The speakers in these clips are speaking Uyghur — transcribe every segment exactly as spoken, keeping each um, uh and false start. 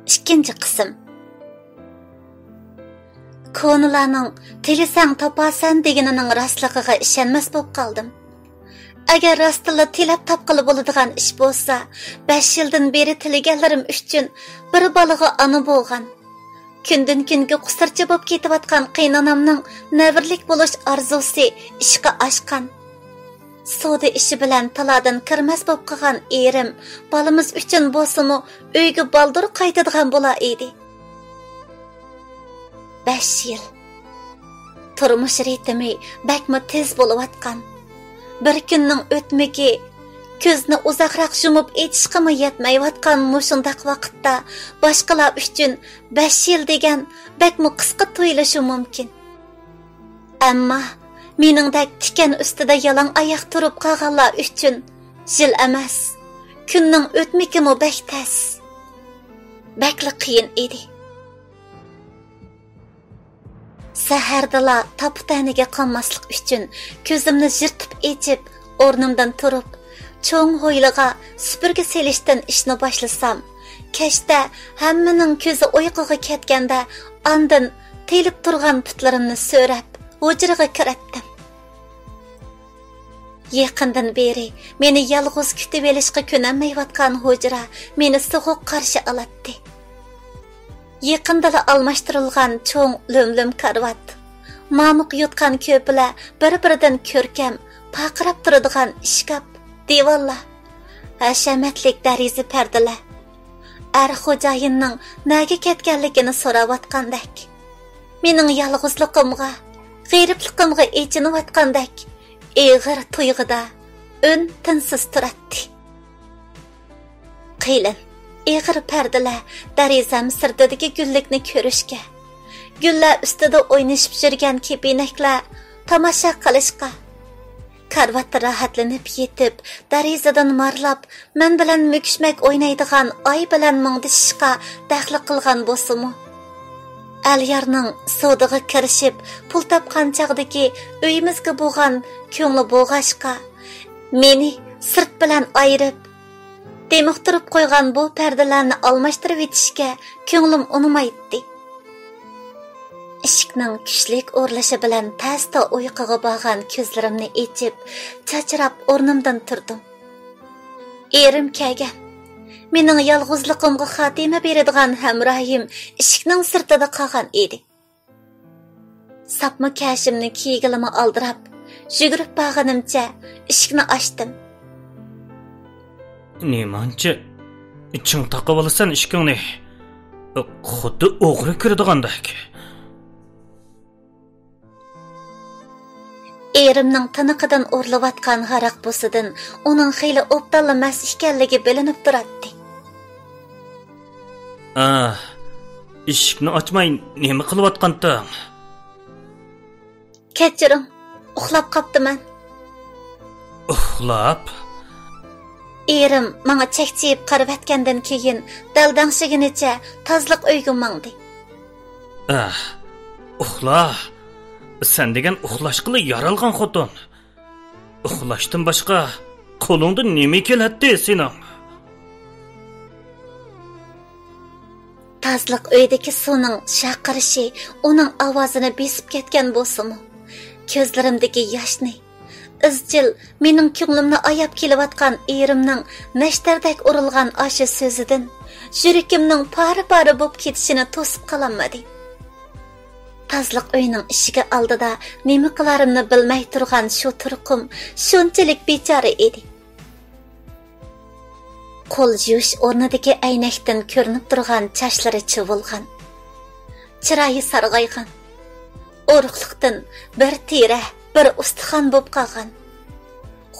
ئىككىنچى قىسىم. كونىلارنىڭ «تىلىسەڭ تاپارسەن» دېگىنىنىڭ راستلىقىغا ئىشەنمەس بولۇپ قالدىم. ئەگەر راستتىنلا تىلەپ تاپقىلى بولىدىغان ئىش بولسا، بەش يىلدىن بېرى تىلىگەنلىرىم ئۈچۈن بىر بالىغا ئانا بولغان، كۈندىن-كۈنگە قۇسۇرچى بولۇپ كېتىۋاتقان قېيىنئانامنىڭ نەۋرىلىك بولۇش ئارزۇسى ئىشقا ئاشقان. سودا ئىشى بىلەن تالادىن كىرمەس بولۇپ قالغان ئېرىم بالىمىز ئۈچۈن بولسىمۇ ئۆيگە بالدۇر قايتىدىغان بولا ئىدى. بەش يىل. تۇرمۇش رىتىمى بەكمۇ تېز بولۇۋاتقان. بىر كۈننىڭ ئۆتمىكى كۆزنى ئۇزاقراق يۇمۇپ ئېچىشقىمۇ يەتمەيۋاتقان مۇشۇنداق ۋاقىتتا باشقىلار ئۈچۈن بەش يىل دېگەن بەكمۇ قىسقا تۇيۇلۇشى مۇمكىن. ئەمما مېنىڭدەك تىكەن ئۈستىدە يالاڭ ئاياق تۇرۇپ قالغانلار ئۈچۈن يىل ئەمەس، كۈننىڭ ئۆتمىكىمۇ بەك تەس. بەكلا قىيىن ئىدى. سەھەردىلا تاپا-تەنىگە قالماسلىق ئۈچۈن كۆزۈمنى يىرتىپ ئېچىپ، ئورنۇمدىن تۇرۇپ، چوڭ ھويلىغا سۈپۈرگە سېلىشتىن ئىشنى باشلىسام، كەچتە ھەممىنىڭ كۆزى ئۇيقۇغا كەتكەندە، ئاندىن تېيىلىپ تۇرغان پۇتلىرىمنى سۆرەپ، ھۇجرىغا كىرەتتىم. يېقىندىن بېرى مېنى يالغۇز كۈتۈۋېلىشقا كۆنەلمەيۋاتقان ھۇجرا مېنى سوغۇق قارشى ئالاتتى. يېقىندىلا ئالماشتۇرۇلغان چوڭ لۆم-لۆم كارىۋات، مامۇق يوتقان-كۆپىلەر بىر-بىرىدىن كۆركەم، پارقىراپ تۇرىدىغان ئىشكاپ، دىۋانلار، ھەشەمەتلىك دېرىزە پەردىلەر. ئەر خوجايىننىڭ نەگە كەتكەنلىكىنى سوراۋاتقاندەك، مېنىڭ يالغۇزلۇقۇمغا، غېرىبلىقىمغا ئېچىنىۋاتقاندەك ئېغىر تۇيغۇدا ئۈن-تىنسىز تۇراتتى. قېلىن، ئېغىر پەردىلەر دېرىزەم سىرتىدىكى گۈللۈكنى كۆرۈشكە، گۈللەر ئۈستىدە ئوينىشىپ يۈرگەن كېپىنەكلەر تاماشا قىلىشقا، كارىۋاتتا راھەتلىنىپ يېتىپ، دېرىزىدىن مارىلاپ، مەن بىلەن مۈكۈشمەك ئوينايدىغان ئاي بىلەن مۇڭدىشىشقا دەخلى قىلغان بولسىمۇ، ئەليارنىڭ سودىغا كىرىشىپ، پۇل تاپقان چاغدىكى ئۆيىمىزگە بولغان كۆڭلى بولغاچقا، مېنى سىرت بىلەن ئايرىپ، دېمىقتۇرۇپ قويغان بۇ پەردىلەرنى ئالماشتۇرۇۋېتىشكە كۆڭلۈم ئۇنىمايتتى. ئىشىكنىڭ كۈچلۈك ئۇرۇلۇشى بىلەن تەستە ئۇيقۇغا بارغان كۆزلىرىمنى ئېچىپ، چاچراپ ئورنۇمدىن تۇردۇم. ئېرىم كەلگەن. مېنىڭ يالغۇزلۇقۇمغا خاتىمە بېرىدىغان ھەمراھىم ئىشىكنىڭ سىرتىدا قالغان ئىدى. ساپما كەشىمنى كىيگىلىمۇ ئالدىراپ، يۈگۈرۈپ بارغىنىمچە ئىشىكنى ئاچتىم. نېمانچە چىڭ تاقىۋالىسەن ئىشىكىڭنى؟ خۇددى ئوغرى كىرىدىغاندەك. ئېرىمنىڭ تىنىقىدىن ئۇرۇلۇۋاتقان ھاراق بۇسىدىن ئۇنىڭ خېلى ئوبدانلا مەست ئىكەنلىكى بىلىنىپ تۇراتتى. ئا، ئىشىكنى ئاچماي نېمە قىلىۋاتقانتىڭ؟ كەچۈرۈڭ، ئۇخلاپ قاپتىمەن. ئۇخلاپ؟ ئېرىم ماڭا چەكچىيىپ قارىۋەتكەندىن كېيىن، دەلدەڭشىگىنىچە تازىلىق ئۆيگە ماڭدى. ئەھ، ئۇخلا. سەن دېگەن ئۇخلاشقىلا يارالغان خوتۇن. ئۇخلاشتىن باشقا قولۇڭدىن نېمە كېلەتتى سېنىڭ؟ تازىلىق ئۆيدىكى سۇنىڭ شارقىرىشى ئۇنىڭ ئاۋازىنى بېسىپ كەتكەن بولسىمۇ، كۆزلىرىمدىكى ياشنى، ئىزچىل مېنىڭ كۆڭلۈمنى ئاياپ كېلىۋاتقان ئېرىمنىڭ نەشتەردەك ئۇرۇلغان ئاشۇ سۆزىدىن يۈرىكىمنىڭ پارە-پارە بولۇپ كېتىشىنى توسۇپ قالالمىدى. تازىلىق ئۆينىڭ ئىشىكى ئالدىدا نېمە قىلارىمنى بىلمەي تۇرغان شۇ تۇرقۇم شۇنچىلىك بىچارە ئىدى. قول يۇيۇش ئورنىدىكى ئەينەكتىن كۆرۈنۈپ تۇرغان چاچلىرى چىۋىلغان، چىرايى سارغايغان، ئورۇقلۇقتىن بىر تېرە، بىر ئۇستىخان بولۇپ قالغان،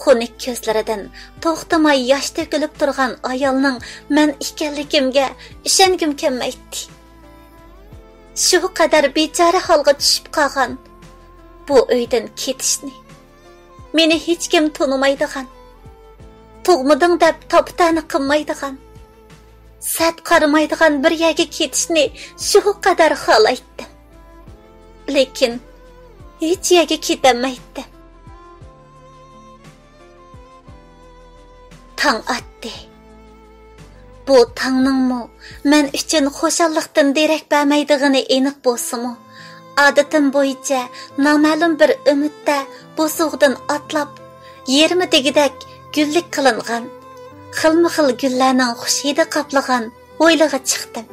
خۇنۈك كۆزلىرىدىن توختىماي ياش تۆكۈلۈپ تۇرغان ئايالنىڭ مەن ئىكەنلىكىمگە ئىشەنگۈم كەلمەيتتى. شۇ قەدەر بىچارە ھالغا چۈشۈپ قالغان بۇ ئۆيدىن كېتىشنى، مېنى ھېچكىم تونۇمايدىغان، تۇغمىدىڭ دەپ تاپا-تەنە قىلمايدىغان، سەت قارىمايدىغان بىر يەرگە كېتىشنى شۇ قەدەر خالايتتىم. لېكىن ھېچ يەرگە كېتەلمەيتتىم. تاڭ ئاتتى. بۇ تاڭنىڭمۇ مەن ئۈچۈن خۇشاللىقتىن دېرەك بەرمەيدىغىنى ئېنىق بولسىمۇ، ئادىتىم بويىچە نامەلۇم بىر ئۈمىدتە بوسۇغىدىن ئاتلاپ، يېرىمى دېگۈدەك گۈللۈك قىلىنغان، خىلمۇ خىل گۈللەرنىڭ خۇش ھىدى قاپلىغان ھويلىغا چىقتىم.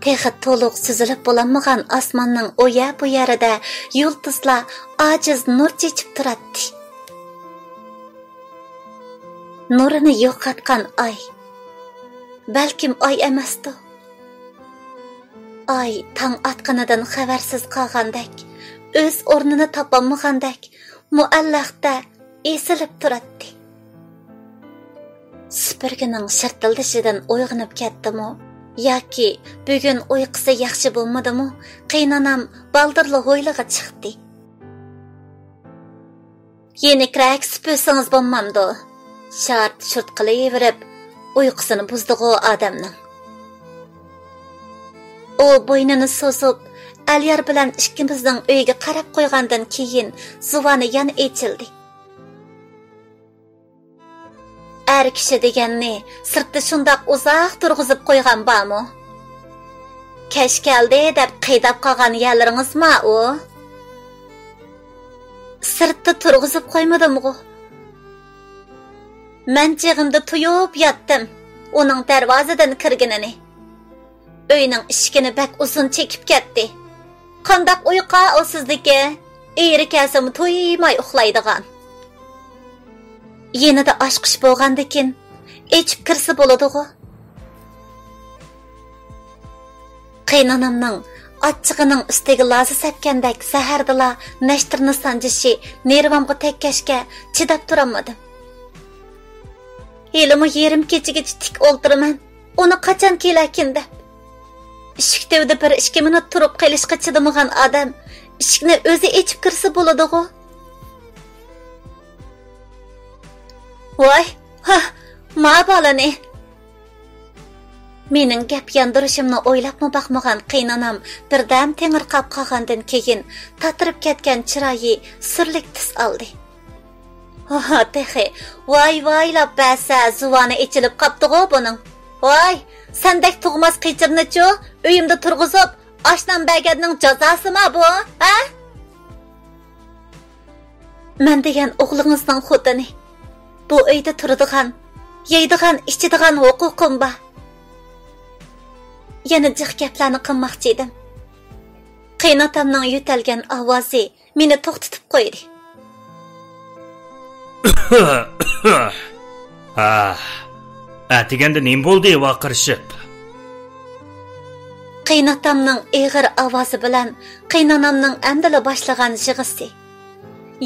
تېخى تولۇق سۈزۈلۈپ بولالمىغان ئاسماننىڭ ئۇ يەر بۇ يېرىدە يۇلتۇزلار ئاجىز نۇر چېچىپ تۇراتتى. نۇرىنى يوقاتقان ئاي. بەلكىم ئاي ئەمەستۇ؟ ئاي تاڭ ئاتقىنىدىن خەۋەرسىز قالغاندەك، ئۆز ئورنىنى تاپالمىغاندەك، مۇئەللەقتە ئېسىلىپ تۇراتتى. سۈپۈرگىنىڭ شىرتىلدىشىدىن ئويغىنىپ كەتتىمۇ ياكى بۈگۈن ئۇيقۇسى ياخشى بولمىدىمۇ، قېينانام بالدۇرلا ھويلىغا چىقتى. يېنىكرەك سۈپۈرسىڭىز بولمامدۇ؟ شارت-شۇرت قىلىۋېرىپ، ئۇيقۇسىنى بۇزدىغۇ ئادەمنىڭ. ئۇ بوينىنى سوزۇپ، ئەليار بىلەن ئىككىمىزنىڭ ئۆيىگە قاراپ قويغاندىن كېيىن، زۇۋانى يەنە ئېچىلدى. ئەر كىشى دېگەننى سىرتتا شۇنداق ئۇزاق تۇرغۇزۇپ قويغان بارمۇ؟ كەچ كەلدى دەپ قىيداپ قالغان يەرلىرىڭىزما ئۇ؟ سىرتتا تۇرغۇزۇپ قويمىدىمغۇ؟ مەن چېغىمدا تۇيۇپ ياتتىم ئۇنىڭ دەرۋازىدىن كىرگىنىنى. ئۆينىڭ ئىشىكىنى بەك ئۇزۇن چېكىپ كەتتى. قانداق ئۇيقۇ ئۇ سىزدىكى؟ ئېرى كەلسىمۇ تۇيماي ئۇخلايدىغان. يېنىدا ئاچقۇچ بولغاندىكىن، ئېچىپ كىرسە بولىدىغۇ. قېينانامنىڭ ئاچچىقىنىڭ ئۈستىگە لازا سەپكەندەك زەھەردىلا نەشتىرنى سانجىشى نېرۋامغا تەگكەچكە چىداپ تۇرالمىدىم. ھېلىمۇ يېرىم كېچىگىچە تىك ئولتۇرىمەن، ئۇنى قاچان كېلەركىن دەپ. ئىشىك تۈۋىدە بىر ئىككى مىنۇت تۇرۇپ قېلىشقا چىدىمىغان ئادەم ئىشىكنى ئۆزى ئېچىپ كىرسە بولىدىغۇ. ۋاي، ھا، ما بالىنى! مېنىڭ گەپ ياندۇرۇشۇمنى ئويلاپمۇ باقمىغان قېينانام بىردەم تېڭىرقاپ قالغاندىن كېيىن، تاتىرىپ كەتكەن چىرايى سۈرلۈك تۈس ئالدى. ھا، تېخى ۋاي ۋايلاپ بەرسە زۇۋانى ئېچىلىپ قاپتىغۇ بۇنىڭ. ۋاي، سەندەك تۇغماس قېچىرنىچۇ ئۆيۈمدە تۇرغۇزۇپ، ئاش-نان بەرگەننىڭ جازاسىما بۇ، ھە؟ مەن دېگەن ئوغلىڭىزنىڭ خوتۇنى. بۇ ئۆيدە تۇرىدىغان، يەيدىغان، ئىچىدىغان ھوقۇقۇم بار. يەنە جىق گەپلەرنى قىلماقچى ئىدىم. قېيىنئاتامنىڭ يۆتەلگەن ئاۋازى مېنى توختىتىپ قويدى. ھا، ئەتىگەندە نېمە بولدى ۋارقىرىشىپ؟ قېيىنئاتامنىڭ ئېغىر ئاۋازى بىلەن قېيىنئانامنىڭ ئەمدىلا باشلىغان يىغىسى،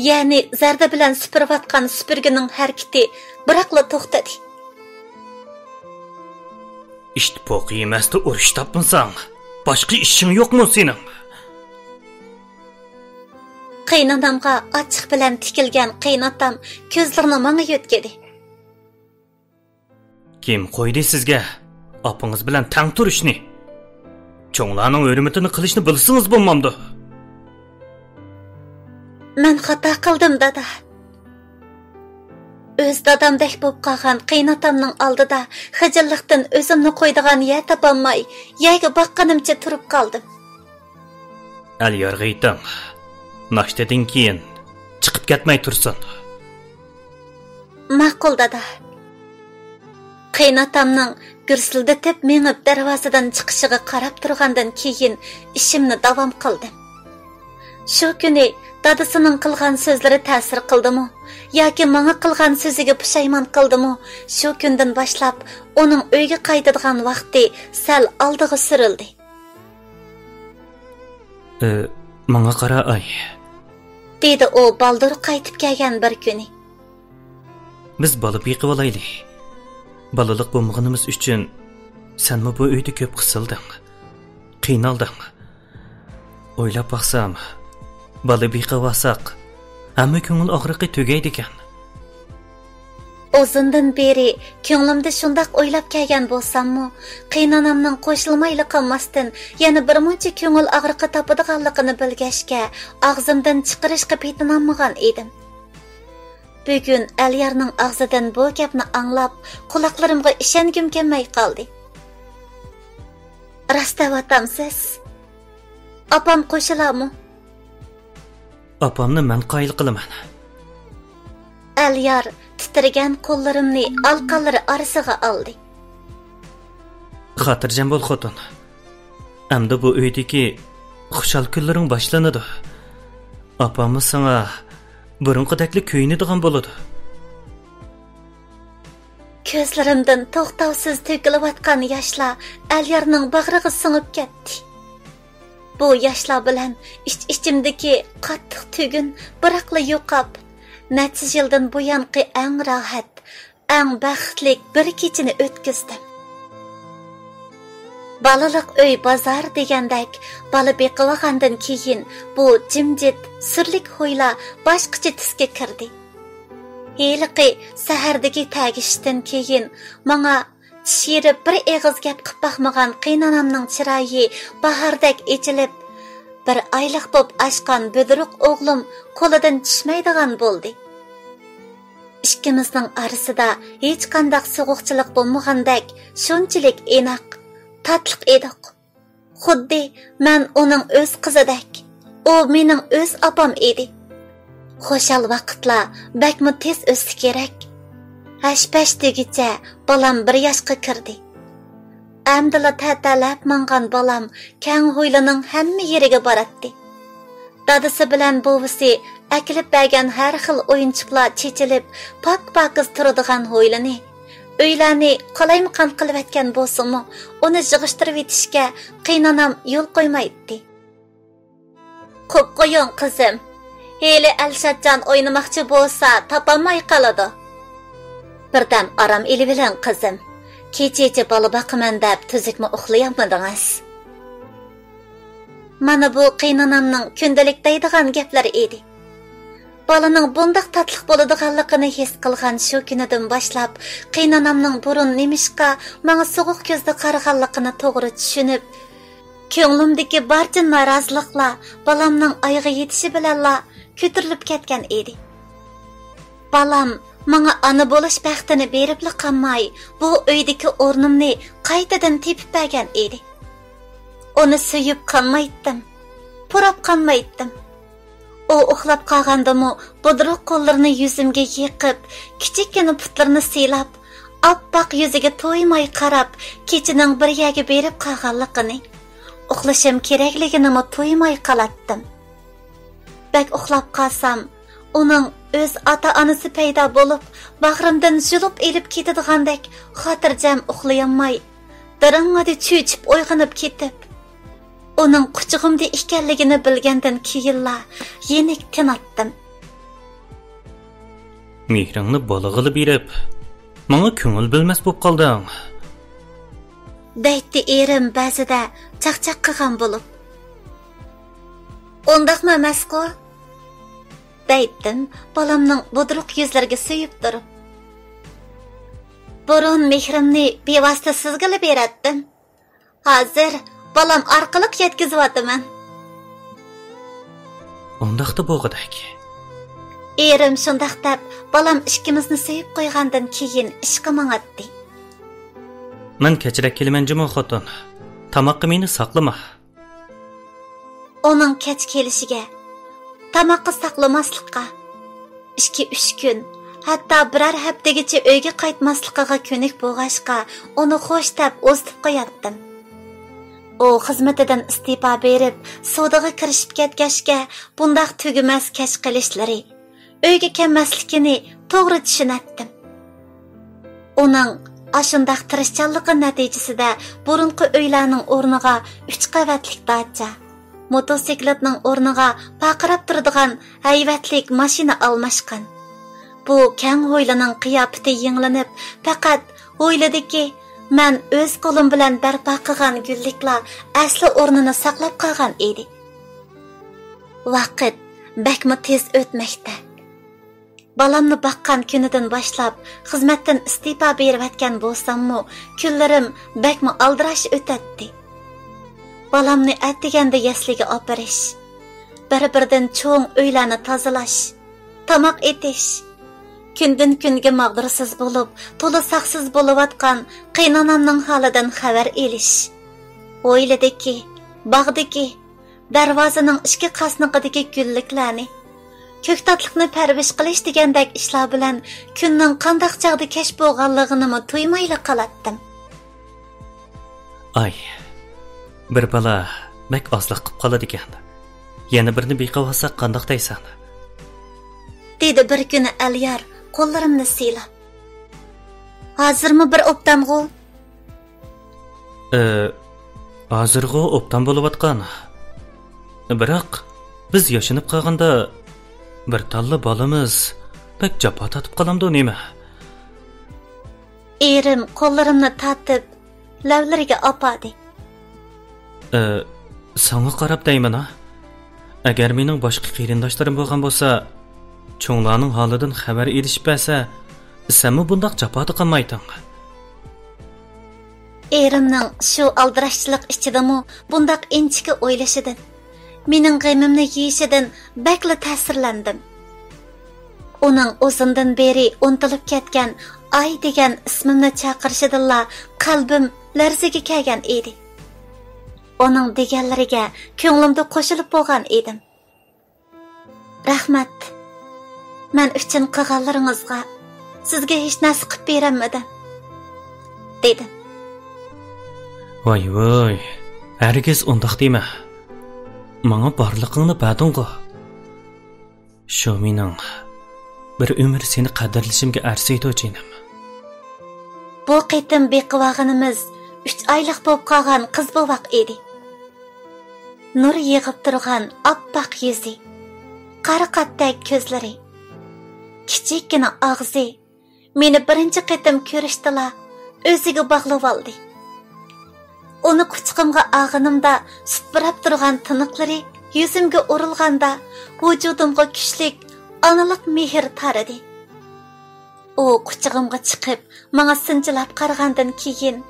يەنى زەردە بىلەن سۈپۈرۈۋاتقان سۈپۈرگىنىڭ ھەرىكىتى بىراقلا توختىدى. ئىت پوقى يېمەستە ئۇرۇش تاپمىساڭ، باشقا ئىشىڭ يوقمۇ سېنىڭ؟ قېيىنئانامغا ئاچچىق بىلەن تىكىلگەن قېيىنئاتام كۆزلىرىنى ماڭا يۆتكىدى. كىم قويدى سىزگە ئاپىڭىز بىلەن تەڭ تۇرۇشنى؟ چوڭلارنىڭ ھۆرمىتىنى قىلىشنى بىلسىڭىز بولمامدۇ؟ مەن خاتا قىلدىم، دادا. ئۆز دادامدەك بولۇپ قالغان قېيىنئاتامنىڭ ئالدىدا خىجىللىقتىن ئۆزۈمنى قويىدىغان يەر تاپالماي، يەرگە باققىنىمچە تۇرۇپ قالدىم. ئەليارغا ئېيتىڭ، ناشتىدىن كېيىن چىقىپ كەتمەي تۇرسۇن. ماقۇل، دادا. قېيىنئاتامنىڭ گۈرسۈلدىتىپ مېڭىپ دەرۋازىدىن چىقىشىغا قاراپ تۇرغاندىن كېيىن ئىشىمنى داۋام قىلدىم. شۇ كۈنى دادىسىنىڭ قىلغان سۆزلىرى تەسىر قىلدىمۇ ياكى ماڭا قىلغان سۆزىگە پۇشايمان قىلدىمۇ، شۇ كۈندىن باشلاپ ئۇنىڭ ئۆيگە قايتىدىغان ۋاقتى سەل ئالدىغا سۈرۈلدى. ئى، ماڭا قارا، ئاي. دېدى ئۇ بالدۇر قايتىپ كەلگەن بىر كۈنى. بىز بالا بېقىۋالايلى. بالىلىق بولمىغىنىمىز ئۈچۈن سەنمۇ بۇ ئۆيدە كۆپ قىسىلدىڭ، قىينالدىڭ. ئويلاپ باقسام، بالا بېقىۋالساق، ھەممە كۆڭۈل ئاغرىقى تۈگەيدىكەن. ئۇزۇندىن بېرى كۆڭلۈمدە شۇنداق ئويلاپ كەلگەن بولساممۇ، قېيىنئانامنىڭ قوشۇلمايلا قالماستىن، يەنە بىرمۇنچە كۆڭۈل ئاغرىقى تاپىدىغانلىقىنى بىلگەچكە، ئاغزىمدىن چىقىرىشقا پېتىنالمىغان ئىدىم. بۈگۈن ئەليارنىڭ ئاغزىدىن بۇ گەپنى ئاڭلاپ، قۇلاقلىرىمغا ئىشەنگۈم كەلمەي قالدى. راست دەۋاتامسىز؟ ئاپام قوشۇلامۇ؟ ئاپامنى مەن قايىل قىلىمەن. ئەليار تىترىگەن قوللىرىمنى ئالىقانلىرى ئارىسىغا ئالدى. خاتىرجەم بول، خوتۇن. ئەمدى بۇ ئۆيدىكى خۇشال كۈنلىرىڭ باشلىنىدۇ. ئاپاممۇ ساڭا بۇرۇنقىدەكلا كۆيۈنىدىغان بولىدۇ. كۆزلىرىمدىن توختاۋسىز تۆكۈلۈۋاتقان ياشلار ئەليارنىڭ باغرىغا سىڭىپ كەتتى. بۇ ياشلار بىلەن ئىچ-ئىچىمدىكى قاتتىق تۈگۈن بىراقلا يوقاپ، نەچچە يىلدىن بۇيانقى ئەڭ راھەت، ئەڭ بەختلىك بىر كېچىنى ئۆتكۈزدۈم. بالىلىق ئۆي بازار دېگەندەك، بالا بېقىۋالغاندىن كېيىن بۇ جىمجىت، سۈرلۈك ھويلا باشقىچە تۈسكە كىردى. ھېلىقى سەھەردىكى تەگىشىشتىن كېيىن ماڭا چىش يېرىپ بىر ئېغىز گەپ قىپ باقمىغان قېينانامنىڭ چىرايى باھاردەك ئېچىلىپ، بىر ئايلىق بوپ ئاشقان بۈدرۈق ئوغلۇم قولىدىن چۈشمەيدىغان بولدى. ئىككىمىزنىڭ ئارىسىدا ھېچقانداق سوغۇقچىلىق بولمىغاندەك، شۇنچىلىك ئىناق، تاتلىق ئىدۇق. خۇددى مەن ئۇنىڭ ئۆز قىزىدەك، ئۇ مېنىڭ ئۆز ئاپام ئىدى. خۇشال ۋاقىتلار بەكمۇ تېز ئۆتسە كېرەك. ھەش-پەش دېگۈچە بالام بىر ياشقا كىردى. ئەمدىلا تەتەلەپ ماڭغان بالام كەڭ ھويلىنىڭ ھەممە يېرىگە باراتتى. دادىسى بىلەن بوۋىسى ئەكېلىپ بەرگەن ھەر خىل ئويۇنچۇقلار چېچىلىپ، پاك-پاكىز تۇرىدىغان ھويلىنى، ئۆيلەرنى قالايمىقان قىلىۋەتكەن بولسىمۇ، ئۇنى يىغىشتۇرۇۋېتىشكە قېينانام يول قويمايتتى. قوپ قويۇڭ، قىزىم. ھېلى ئەلشاتجان ئوينىماقچى بولسا، تاپالماي قالىدۇ. بىردەم ئارام ئېلىۋېلىڭ، قىزىم. كېچىچە بالا باقىمەن دەپ تۈزۈكمۇ ئۇخلىيالمىدىڭىز. مانا بۇ قېينانامنىڭ كۈندىلىك دەيدىغان گەپلىرى ئىدى. بالىنىڭ بۇنداق تاتلىق بولىدىغانلىقىنى ھېس قىلغان شۇ كۈنىدىن باشلاپ، قېينانامنىڭ بۇرۇن نېمىشقا ماڭا سوغۇق كۆزدە قارىغانلىقىنى توغرا چۈشىنىپ، كۆڭلۈمدىكى بارچە نارازىلىقلار بالامنىڭ ئايىغى يېتىشى بىلەنلا كۆتۈرۈلۈپ كەتكەن ئىدى. بالام ماڭا ئانا بولۇش بەختىنى بېرىپلا قالماي، بۇ ئۆيدىكى ئورنۇمنى قايتىدىن تېپىپ بەرگەن ئىدى. ئۇنى سۆيۈپ قانمايتتىم، پۇراپ قانمايتتىم. ئۇ ئۇخلاپ قالغاندىمۇ بۇدرۇق قوللىرىنى يۈزۈمگە يېقىپ، كىچىككىنە پۇتلىرىنى سىيلاپ، ئاپئاق يۈزىگە تويماي قاراپ، كېچىنىڭ بىر يەرگە بېرىپ قالغانلىقىنى، ئۇخلىشىم كېرەكلىكىنىمۇ تويماي قالاتتىم. بەك ئۇخلاپ قالسام، ئۇنىڭ ئۆز ئاتا-ئانىسى پەيدا بولۇپ، باغرىمدىن يۇلۇپ ئېلىپ كېتىدىغاندەك خاتىرجەم ئۇخلىيالماي، دىرىڭڭىدە چۆچۈپ ئويغىنىپ كېتىپ، ئۇنىڭ قۇچىقىمدا ئىكەنلىكىنى بىلگەندىن كېيىنلا يېنىك تىناتتىم. مېھرىڭنى بالىغىلا بېرىپ، ماڭا كۆڭۈل بۆلمەس بولۇپ قالدىڭ. دەيتتى ئېرىم بەزىدە چاقچاق قىلغان بولۇپ. ئۇنداقمۇ ئەمەسقۇ؟ دەيتتىم، بالامنىڭ بۇدرۇق يۈزلىرىگە سۆيۈپ تۇرۇپ. بۇرۇن مېھرىمنى بىۋاسىتە سىزگىلا بېرەتتىم. ھازىر بالام ئارقىلىق يەتكۈزۈۋاتىمەن. ئۇنداقتا بولغۇدەك. ئېرىم شۇنداق دەپ، بالام ئىككىمىزنى سۆيۈپ قويغاندىن كېيىن ئىشقا ماڭاتتى. مەن كەچرەك كېلىمەن جۇمۇ خوتۇن. تاماققا مېنى ساقلىما. ئۇنىڭ كەچ كېلىشىگە، تاماققا ساقلىماسلىققا، ئىككى-ئۈچ كۈن، ھەتتا بىرەر ھەپتىگىچە ئۆيگە قايتماسلىقىغا كۆنۈك بولغاچقا، ئۇنى خوش دەپ ئۇزىتىپ قوياتتىم. ئۇ خىزمىتىدىن ئىستېپا بېرىپ، سودىغا كىرىشىپ كەتكەچكە، بۇنداق تۈگىمەس كەچ قېلىشلىرى، ئۆيگە كەلمەسلىكىنى توغرا چۈشىنەتتىم. ئۇنىڭ ئاشۇنداق تىرىشچانلىقى نەتىجىسىدە بۇرۇنقى ئۆيلەرنىڭ ئورنىغا ئۈچ قەۋەتلىك داچا، موتوسىكلىتنىڭ ئورنىغا پارقىراپ تۇرىدىغان ھەيۋەتلىك ماشىنا ئالماشقان. بۇ كەڭ ھويلىنىڭ قىياپىتى يېڭىلىنىپ، پەقەت ھويلىدىكى مەن ئۆز قولۇم بىلەن بەرپا قىلغان گۈللۈكلا ئەسلى ئورنىنى ساقلاپ قالغان ئىدى. ۋاقىت بەكمۇ تېز ئۆتمەكتە. بالامنى باققان كۈنىدىن باشلاپ خىزمەتتىن ئىستېپا بېرىۋەتكەن بولساممۇ، كۈنلىرىم بەكمۇ ئالدىراش ئۆتەتتى. بالامنى ئەتىگەندە يەسلىگە ئاپىرىش، بىر-بىردىن چوڭ ئۆيلەرنى تازىلاش، تاماق ئېتىش، كۈندىن-كۈنگە ماغدۇرسىز بولۇپ، تولا ساقسىز بولۇۋاتقان قېيىنئانامنىڭ ھالىدىن خەۋەر ئېلىش. ھويلىدىكى، باغدىكى، دەرۋازىنىڭ ئىچكى قاسنىقىدىكى گۈللۈكلەرنى، كۆكتاتلىقنى پەرۋىش قىلىش دېگەندەك ئىشلار بىلەن كۈننىڭ قانداق چاغدا كەچ بولغانلىقىنىمۇ تۇيمايلا قالاتتىم. ئاي، بىر بالا بەك ئازلىق قىپ قالىدىكەن. يەنە بىرنى بېقىۋالساق قانداق دەيسەن؟ دېدى بىر كۈنى ئەليار قوللىرىمنى سىيلاپ. ھازىرمۇ بىر ئوبدانغۇ؟ ئى، ھازىرغۇ ئوبدان بولۇۋاتقان. بىراق، بىز ياشىنىپ قالغاندا بىر تاللا بالىمىز بەك جاپا تارتىپ قالامدۇ نېمە؟ ئېرىم قوللىرىمنى تارتىپ، لەۋلىرىگە ئاپاردى. ئى، ساڭا قاراپ دەيمەن ھا. ئەگەر مېنىڭ باشقا قېرىنداشلىرىم بولغان بولسا، چوڭلارنىڭ ھالىدىن خەۋەر ئېلىشىپ بەرسە، سەنمۇ بۇنداق جاپادا قالمايتتىڭ. ئېرىمنىڭ شۇ ئالدىراشچىلىق ئىچىدىمۇ بۇنداق ئىنچىكە ئويلىشىدىن، مېنىڭ غېمىمنى يېيىشىدىن بەكلا تەسىرلەندىم. ئۇنىڭ ئۇزۇندىن بېرى ئۇنتۇلۇپ كەتكەن ئاي دېگەن ئىسمىمنى چاقىرىشىدىنلا قەلبىم لەرزىگە كەلگەن ئىدى. ئۇنىڭ دېگەنلىرىگە كۆڭلۈمدە قوشۇلۇپ بولغان ئىدىم. رەھمەت، مەن ئۈچۈن قىلغانلىرىڭىزغا. سىزگە ھېچ نەرسە قىپ بېرەلمىدىم، دېدىم. ۋاي ۋاي، ھەرگىز ئۇنداق دېمە. ماڭا بارلىقىڭنى بەردىڭغۇ. شۇ مېنىڭ بىر ئۆمۈر سېنى قەدىرلىشىمگە ئەرزىيدۇ، جېنىم. بۇ قېتىم بېقىۋالغىنىمىز ئۈچ ئايلىق بولۇپ قالغان قىز بوۋاق ئىدى. نۇر يېغىپ تۇرغان ئاپئاق يۈزى، قارا قاتتەك كۆزلىرى، كىچىككىنە ئاغزى مېنى بىرىنچى قېتىم كۆرۈشتىلا ئۆزىگە باغلىۋالدى. ئۇنى قۇچىقىمغا ئالغىنىمدا سۈت پۇراپ تۇرغان تىنىقلىرى يۈزۈمگە ئۇرۇلغاندا ۋۇجۇدۇمغا كۈچلۈك ئانىلىق مېھىر تارىدى. ئۇ قۇچىقىمغا چىقىپ، ماڭا سىنچىلاپ قارىغاندىن كېيىن،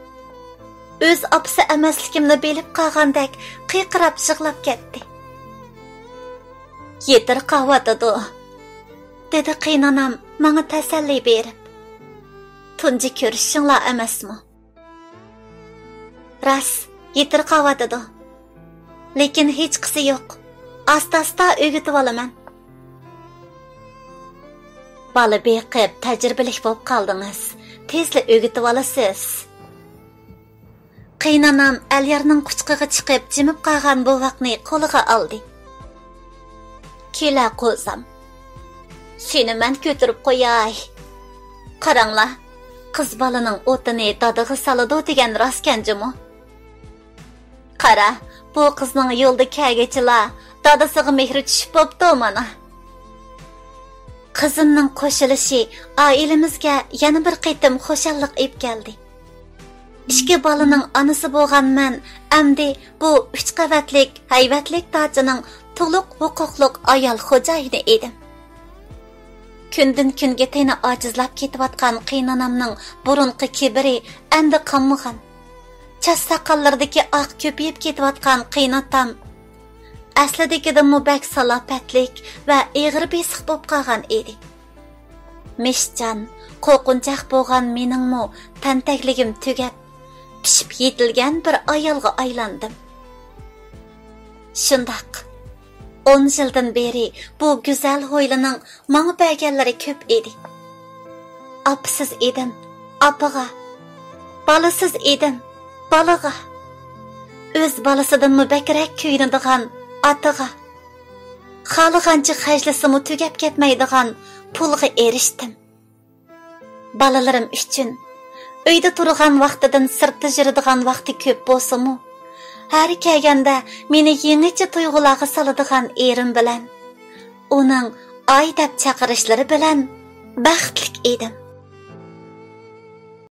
ئۆز ئاپىسى ئەمەسلىكىمنى بىلىپ قالغاندەك قىرقىراپ يىغلاپ كەتتى. يېتىرقاۋاتىدۇ، دېدى قېيىنئانام ماڭا تەسەللى بېرىپ. تۇنجى كۆرۈشۈشۈڭلار ئەمەسمۇ؟ راست، يېتىرقاۋاتىدۇ. لېكىن ھېچقىسى يوق. ئاستا-ئاستا ئۆگىتىۋالىمەن. بالا بېقىپ تەجرىبىلىك بولۇپ قالدىڭىز. تېزلا ئۆگىتىۋالىسىز. قېيىنئانام ئەليارنىڭ قۇچىقىغا چىقىپ جىمىپ قالغان بوۋاقنى قولىغا ئالدى. كېلە قوزام. سېنى مەن كۆتۈرۈپ قوياي. قاراڭلار، قىز بالىنىڭ ئوتىنى دادىغا سالىدۇ دېگەن راستكەن جۇمۇ. قارا، بۇ قىزنىڭ يولدا كەلگۈچىلا دادىسىغا مېھرى چۈشۈپ بوپتۇ مانا. قىزىمنىڭ قوشۇلۇشى ئائىلىمىزگە يەنە بىر قېتىم خۇشاللىق ئېلىپ كەلدى. ئىككى بالىنىڭ ئانىسى بولغان مەن ئەمدى بۇ ئۈچ قەۋەتلىك ھەيۋەتلىك داچىنىڭ تولۇق ھوقۇقلۇق ئايال خوجايىنى ئىدىم. كۈندىن-كۈنگە تېنى ئاجىزلاپ كېتىۋاتقان قېيىنئانامنىڭ بۇرۇنقى كىبىرى ئەمدى قالمىغان. چاچ ساقاللىرىدىكى ئاق كۆپىيىپ كېتىۋاتقان قېيىنئاتام ئەسلىدىكىدىنمۇ بەك سالاپەتلىك ۋە ئېغىر بېسىق بولۇپ قالغان ئىدى. مىشجان، قورقۇنچاق بولغان مېنىڭمۇ تەنتەكلىكىم تۈگەپ، پىشىپ يېتىلگەن بىر ئايالغا ئايلاندىم. شۇنداق، ئون يىلدىن بېرى بۇ گۈزەل ھويلىنىڭ ماڭا بەرگەنلىرى كۆپ ئىدى. ئاپىسىز ئىدىم، ئاپىغا. بالىسىز ئىدىم، بالىغا. ئۆز بالىسىدىنمۇ بەكرەك كۆيۈنىدىغان ئاتىغا. خالىغانچە خەجلىسىمۇ تۈگەپ كەتمەيدىغان پۇلغا ئېرىشتىم. بالىلىرىم ئۈچۈن ئۆيدە تۇرغان ۋاقتىدىن سىرتتا يۈرىدىغان ۋاقتى كۆپ بولسىمۇ، ھەر كەلگەندە مېنى يېڭىچە تۇيغۇلارغا سالىدىغان ئېرىم بىلەن ئۇنىڭ ئاي دەپ چاقىرىشلىرى بىلەن بەختلىك ئىدىم.